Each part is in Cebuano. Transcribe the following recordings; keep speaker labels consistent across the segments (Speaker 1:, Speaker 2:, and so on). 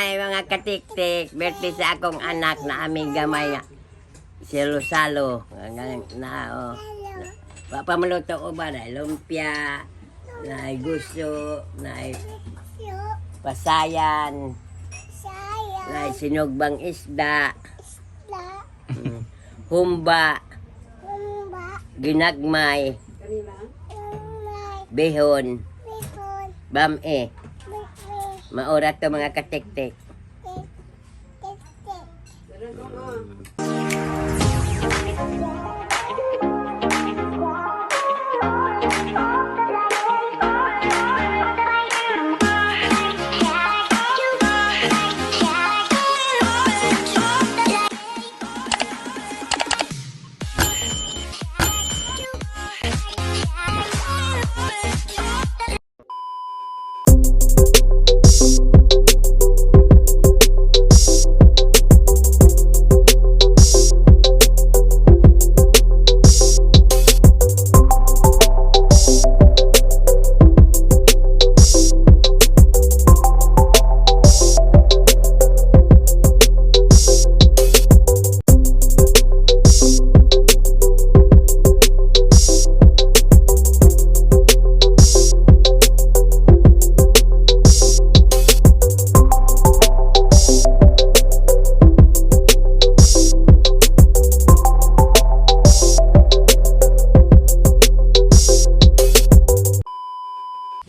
Speaker 1: Ay, mga katiktik, birthday sa akong anak na aming gamay nga. Si Rosalo. Na, oh. Papamaluto ko ba na lumpia, na gusto, na pasayan, na sinugbang isda, humba, ginagmay, bihon, bame. Maura to, mga katiktik.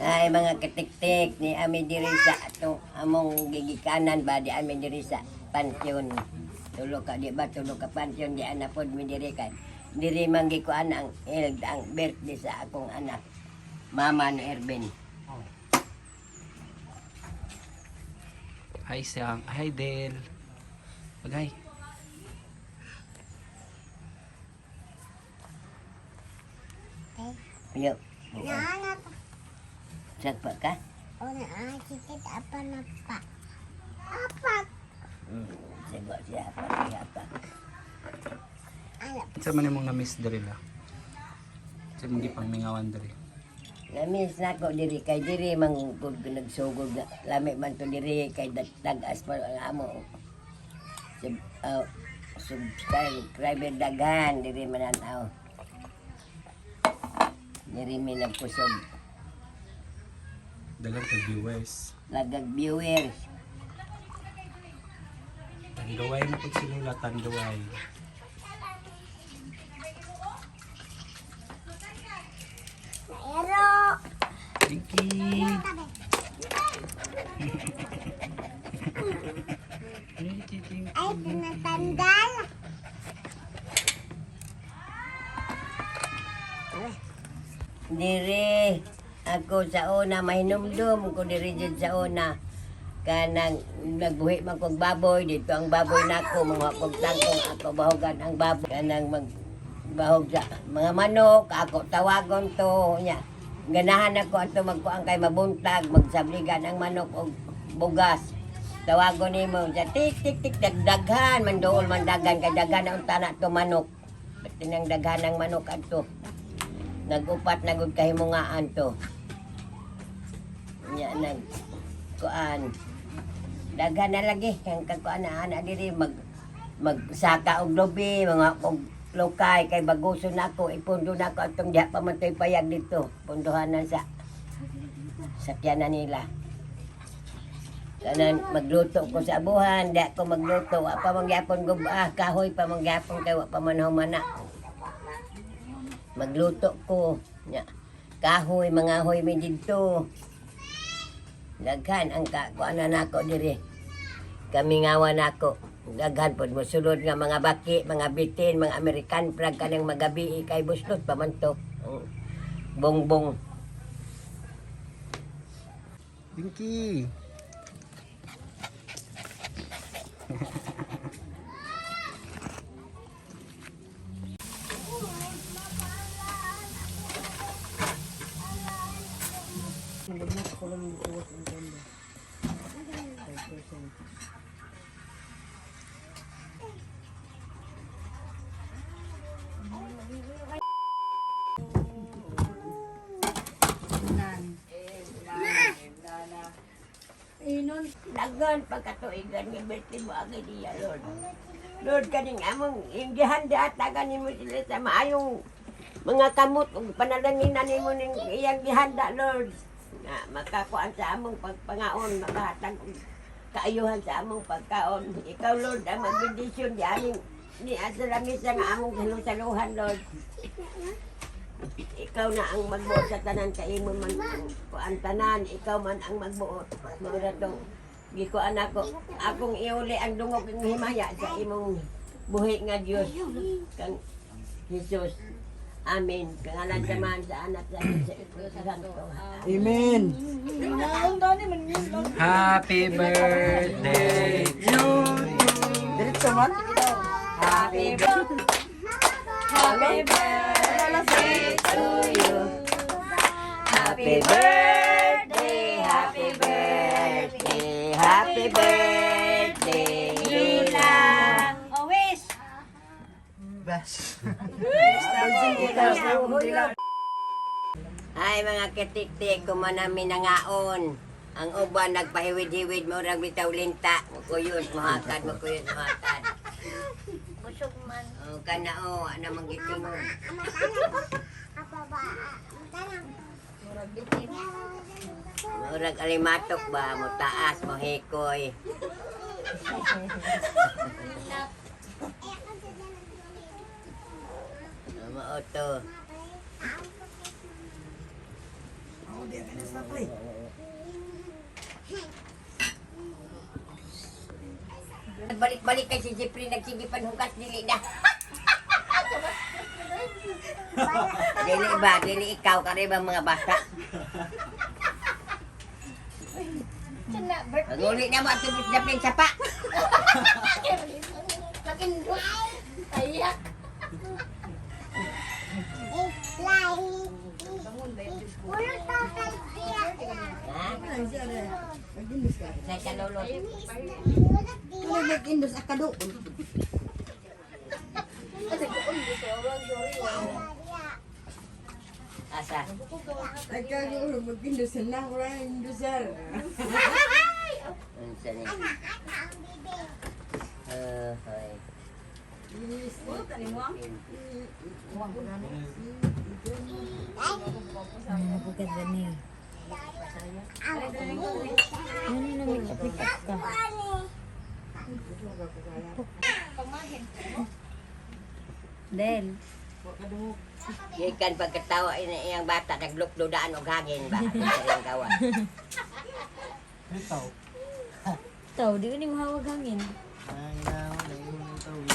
Speaker 1: Ay, mga katiktik, ni ami diri sa atong among gigikanan ba, di ami diri sa pansyon. Tulo ka, di ba? Tulo ka pansyon, di ana pod mi diri kay. Diri man gikuan ang eld ang birthday sa akong anak. Mama ni Ervin.
Speaker 2: Hi, Siang. Hi, Del. Pag hi.
Speaker 1: Yo. Sagpa ka? Sagpa siya pa, siya pa.
Speaker 2: Sa man imong na-miss diri la? Sa imong gipangmingawan diri?
Speaker 1: Namiss na ako diri kay diri man gud nagsugod na lami man to diri kay tag-as pa ang amo. Sub, subscriber daghan diri man ang tao. Diri mi nagkusog
Speaker 2: Dagan ka viewers.
Speaker 1: lagag viewers.
Speaker 2: Tanduay na pud si Lola, tanduay. Pinky. Pinky, pinky.
Speaker 3: Ay, tinatandal.
Speaker 1: Diri ako sa una mahinumdum ko diri jud sa una kanang nagbuhi man kog baboy dito, ang baboy nako mga kog tangkong ako bahogan ang baboy, kanang mag bahog sa mga manok ako tawagon to nya ganahan ako ato magkuan kay mabuntag magsabligan ang manok og bugas, tawagon nimo sa tik tik tik, dagdaghan man dool man daghan kay daghan ang tanak to manok. Tinang daghan ang manok adto nagupat na gud kahimungaan to nya nag kuan daghan na lagi ang kakuan na ana diri mag magsaka og lobi mga og lokay kay baguso na ako ipundo na ako atong diha pa man to'y payag dito punduhanan sa sakyanan nila. Kanan magluto ko sa abuhan, di ako magluto, wa pa man gyapon gub-ah, kahoy pa man gyapon kay wa pa man humana. Magluto ko nya kahoy, mga hoy mi didto. Daghan ang kakuanan nako diri, kamingawan nako. Daghan pod mosulod nga mga baki, mga bitin, mga American flag kanang magabi kay buslot pa man to. Ang bongbong.
Speaker 2: Pinky.
Speaker 1: Daghan pagkatuigan nga birthday mo agad niya, Lord. Lord, kaning among gihanda tagan nimo sila sa maayong mga kamot ug panalanginan nimo ning iyang gihanda, Lord. Nga makakuan sa among pagpangaon, makahatag og kaayuhan sa among pagkaon. Ikaw, Lord, ang magbendisyon di aming ni sa lamisa nga among salu-saluhan, Lord. Ikaw na ang magbuot sa tanan kay imo man ang kuan tanan, ikaw man ang magbuot. Mao ra tong gikuan ako, akong iuli ang dungog ng himaya sa imong buhi nga Dios kang Jesus. Amen. Kangalan sa man sa Anak sa Espiritu Santo.
Speaker 4: Amen.
Speaker 2: Happy birthday to you.
Speaker 4: Diretso man.
Speaker 1: Happy birthday. Happy birthday to you. Happy birthday, happy birthday, happy birthday, Lila.
Speaker 5: Oh, wish!
Speaker 4: Best.
Speaker 1: Ay mga kitiktik, kumanami nangaon. Ang uban nagpahiwid-hiwid mo rang bitaw linta. Mukuyos, muhakad, mukuyos, muhakad.
Speaker 5: Busog man.
Speaker 1: O kana o, ano mang gitingog. Murag alimatok ba, mo taas, mo hikoy. Mao to. Balik-balik kay si Jeffrey, nagsige panhugas, dili na. Dili ba, dili ikaw, kare ba mga bata?
Speaker 5: Sana, birthday.
Speaker 1: Pag-uli na mo at tubos na pling sapa.
Speaker 5: Lakindot. Ayak.
Speaker 1: Ha? Sa kalolo.
Speaker 4: Nag-indos akado.
Speaker 1: Asa?
Speaker 4: Nagkagulo mag-indos na wala indosar.
Speaker 1: Unsa ni? Hoy.
Speaker 5: Del.
Speaker 1: Gikan pagkatawa ina iyang bata naglukdo daan og hangin ba sa iyang gawa.
Speaker 5: Tao, di ko ni mahawag hangin.
Speaker 4: Ay, na, wala yung tawag.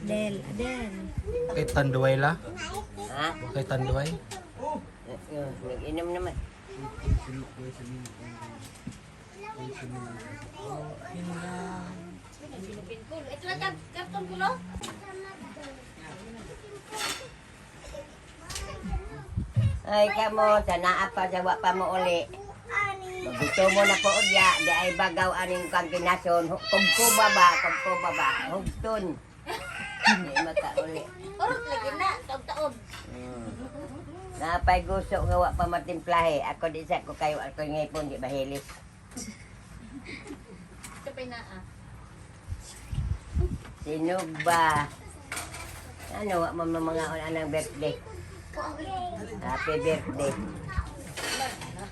Speaker 5: Del, Del.
Speaker 2: Kay Tanduay la.
Speaker 1: Ha?
Speaker 2: Kay Tanduay.
Speaker 1: Nag-inom naman.
Speaker 5: Ito na karton ko, no?
Speaker 1: Ay kamo sa naa pa sa wa pa mo uli. Magusto mo na po udya, di ay bagaw aning kang kinason. Kumkuba ba, kumkuba ba, hugtun. Di makauli.
Speaker 5: Orot lagi na, taog-taog.
Speaker 1: Napay gusto nga wa pa matimplahe. Ako di sa ko kayo ako ngipon di mahilis.
Speaker 5: Ito pa naa.
Speaker 1: Sinog ba? Ano wa mo mga anang birthday? Happy birthday.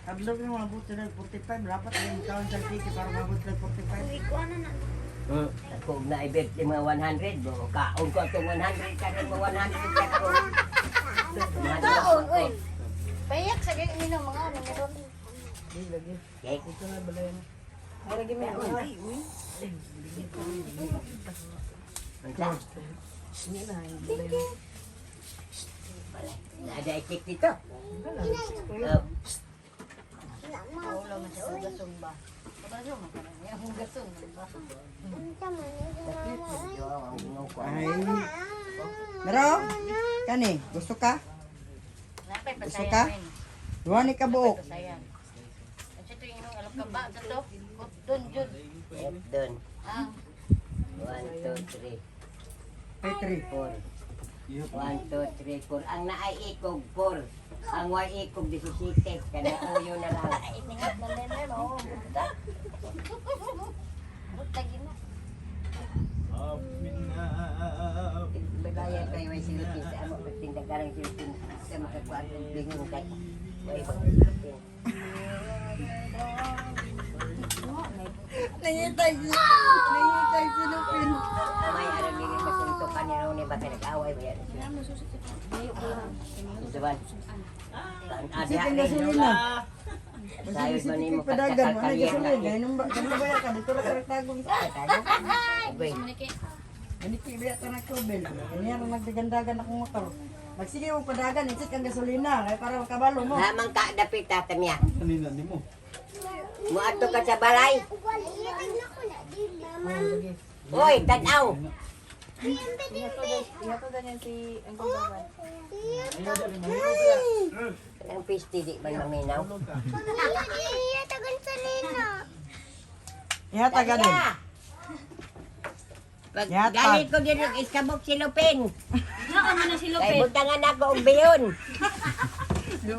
Speaker 4: Ablo ko yung mabot na 45. Dapat yung taon sa tiki para mabot na 45.
Speaker 1: Ako na i-birthday mga 100 bo. Kaon ko atong 100 karon mo 100 ka ko.
Speaker 5: Taon, uy. Payak sa ganyan nino mga ano meron.
Speaker 1: Okay. Unsa? Ada ikik dito. Oh.
Speaker 4: Ay. Mero? Kani, gusto ka?
Speaker 5: Napay
Speaker 4: Gusto ka? Duha ni ka buok.
Speaker 5: Pasayan. At ito yung inyong alam ka ba? Ito, dun, dun.
Speaker 1: Doon.
Speaker 5: Ah,
Speaker 1: 1, 2, 3,
Speaker 4: Petri.
Speaker 1: 4. 1, 2, 3, 4. Ang naay ikog, 4. Ang way ikog, 17. Kanang uyo na lang.
Speaker 5: Ingat na din eh, no? Buta. Buta gina.
Speaker 1: Bagaya kayo ay silipin sa amo. Pagtinda karang silipin sa makakuan ng bingon kay. Way bang silipin.
Speaker 4: Nangitay. Nangitay silupin.
Speaker 1: May aron dili masuntukan ni Ronnie baka nag-away ba yan? Ito ba?
Speaker 4: Sige, ang gasolina.
Speaker 1: Sayod man nimo
Speaker 4: Padagan mo, ano
Speaker 1: kakakalyan
Speaker 4: gasolina? Ganun ba? Ganun ba yan ka? Dito lang ka tagong.
Speaker 1: Uy,
Speaker 4: Maniki ba ka na kubel? Ganyan ang nagdagandagan akong motor. Magsige mo padagan, isik ang gasolina kay para makabalo mo.
Speaker 1: Hamang ka dapit tatamya.
Speaker 2: Kanina nimo.
Speaker 1: Muadto ka sa balay.
Speaker 3: Ihatag na ko na dili. Mama.
Speaker 1: Uy, tanaw.
Speaker 3: Dimbi dimbi.
Speaker 5: Ihato din si ang kagawan.
Speaker 1: Kanang pisti di man maminaw.
Speaker 3: Ihatag ang salina.
Speaker 4: Ihatag ka din.
Speaker 1: Pag
Speaker 4: Yatag.
Speaker 1: galit ko din iskabok si Lupin.
Speaker 5: Naka man na si
Speaker 1: Kay
Speaker 5: Lopez.
Speaker 1: butangan ako og biyon.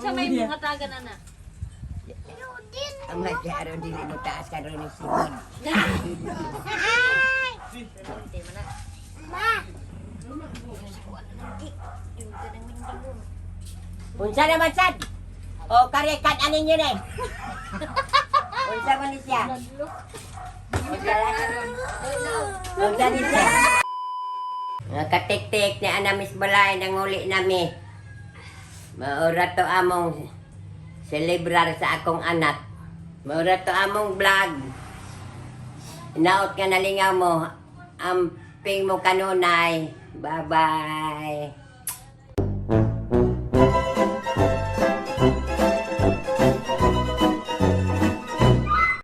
Speaker 5: Sa may mga taga na na.
Speaker 1: Ang may aron dili mo taas karon ni Simon.
Speaker 5: Hindi man na.
Speaker 3: Ma.
Speaker 1: Unsa naman sad? O kare kan anin yun eh. Unsa man ni siya? Unsa Unsa ni siya? Mga katik-tik ni Ana Miss Balay nanguli nami. Maura to among celebrar sa akong anak. Maura to among vlog. Naot nga nalingaw mo. Amping mo kanunay. Bye-bye.